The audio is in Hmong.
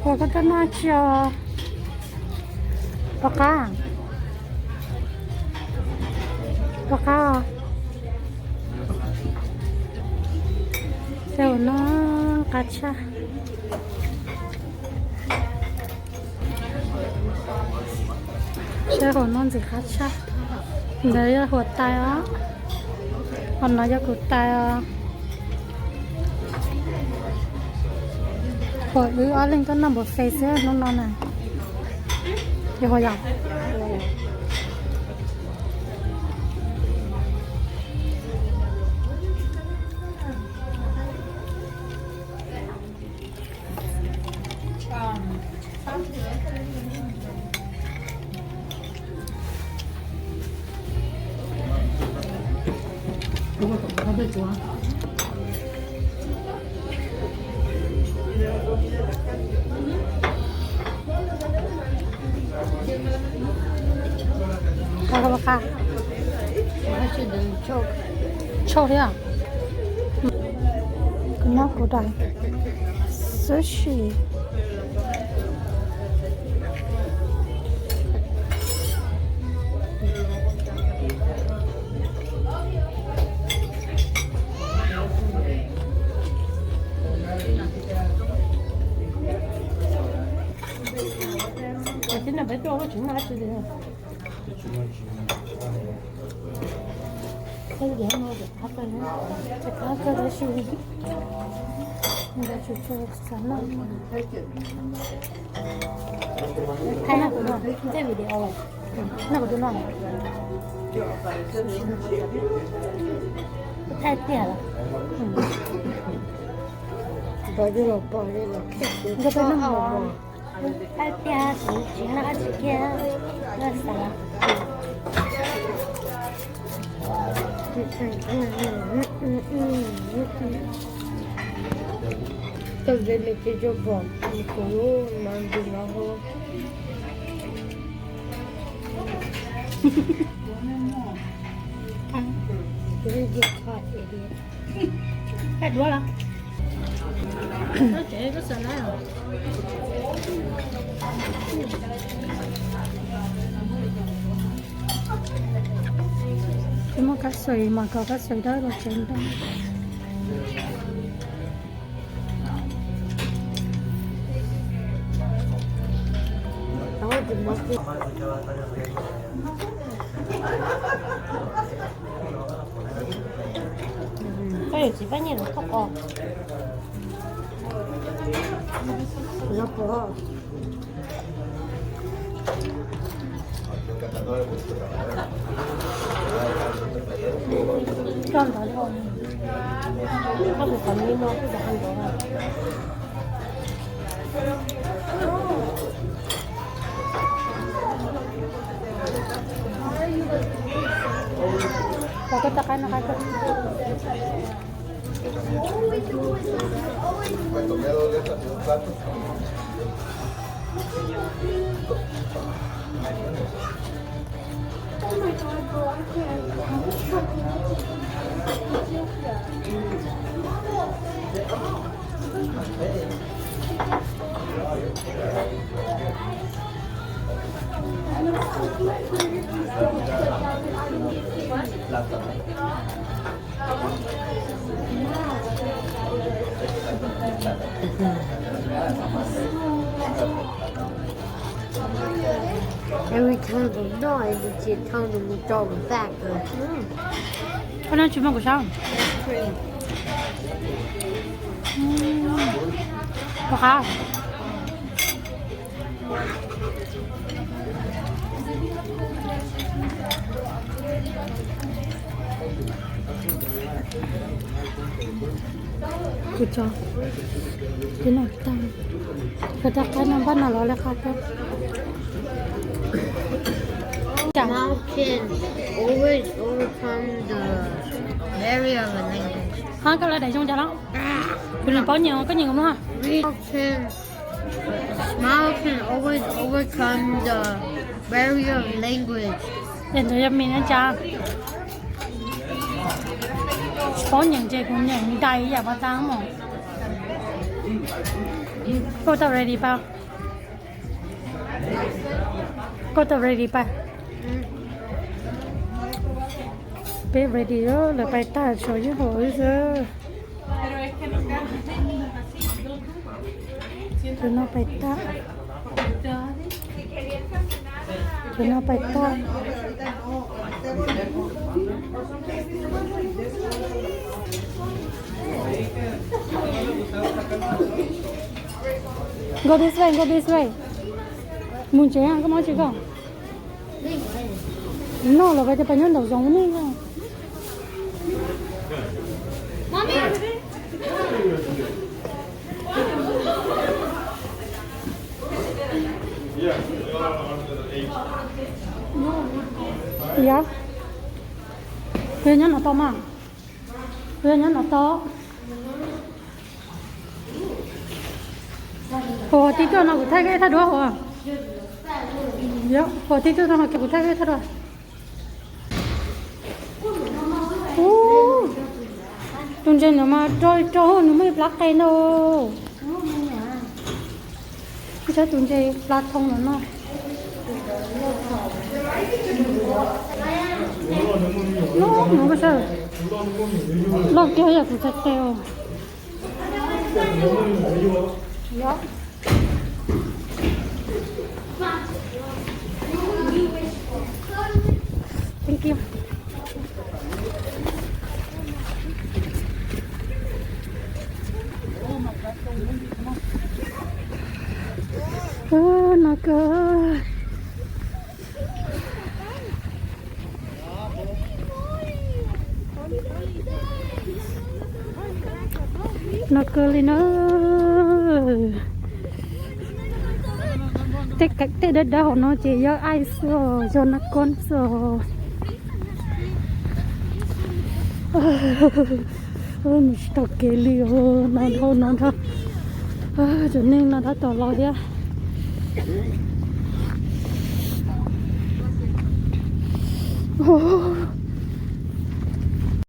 Ua koj tuaj noj tsi os? Pom qab, pom qab. Sab hauv no qab tshaj. Sab hauv no ntxim qab tshaj. Ntawd yog huab tais os. Hauv no yog kuv tais os. Huab wb ob leeg tuaj noj buffet xwb hnub no na. Yog huab yom? Qab, qab, qab. Tshauj thiab. Kuv noj kuv daim sushi. Tib no peb tuaj ua tsis noj tsi li. Qab kawg tab sis nqa tsis tshua xav noj. Thaij noj kuv no, tej video noj kuv tus no. Thaij tiag lawm. Nkauj peb noj mov. Thaij tiag, kuv tsis noj dab tsi kiag, noj xav. Tau ze me cia rau pom kuv mas ntws no hos. Thaij duab los? Tsis muaj kab xwm mas kho kab xwm dawb los tsev ntoo. Koj yuav txiv paj nyij los thauj qos? Coj ntawd li, koj tus qhov mi no kuj cov hais ntawd. Koj tab qaib no qaib koj. Every time we noj, every time we draw back. Koj noj tsis muaj kuv sab. Koj qab. Kuv tso, kuv noj tag, kuv rov qab noj npaj no los li qab koj. Mountain always overcome the barrier of a language. Hab koj lawv daim zoo cas los? Kuv tsis paub nyiam, koj nyiam kuv mloog. Mountain, smile can always overcome the barrier of language. Es ntawd yog mis no cas? Ob nyeem ces kuv nyeem ntais yam pov tas mos. Koj tau ready pas? Koj tau ready pas? Peb ready os, lawv pais tag, tshuav yus hauv wb xwb. Tus no pais tag. Tus no pais tag. Go this way, go this way. Mus tsev, koj muab tsis koj. Noj los pais tias pais nyob nraum zoov ne. Yog, peb nyob no tau mas. Peb nyob no tau. Hos tib tuaj no kuv thaij koj ib thaj duab hos. Hos tib tuaj no kuv thaij koj ib thaj duab. Tus ntses no mas rau rau nws muaj ib plab qe ntau. Ib tsob tus ntses pla thoo no no. Loj no koj saib, loj kiag yam kuv txhais tes os. Thank you. Ub, no kawg. No kawg li na. Tej dawb dawb hauv no ces yog ice xwb, yog nab koob xwb. Mus tsis tau kev li os, no dhau no dhau. Cov neeg no tab tom los thiab.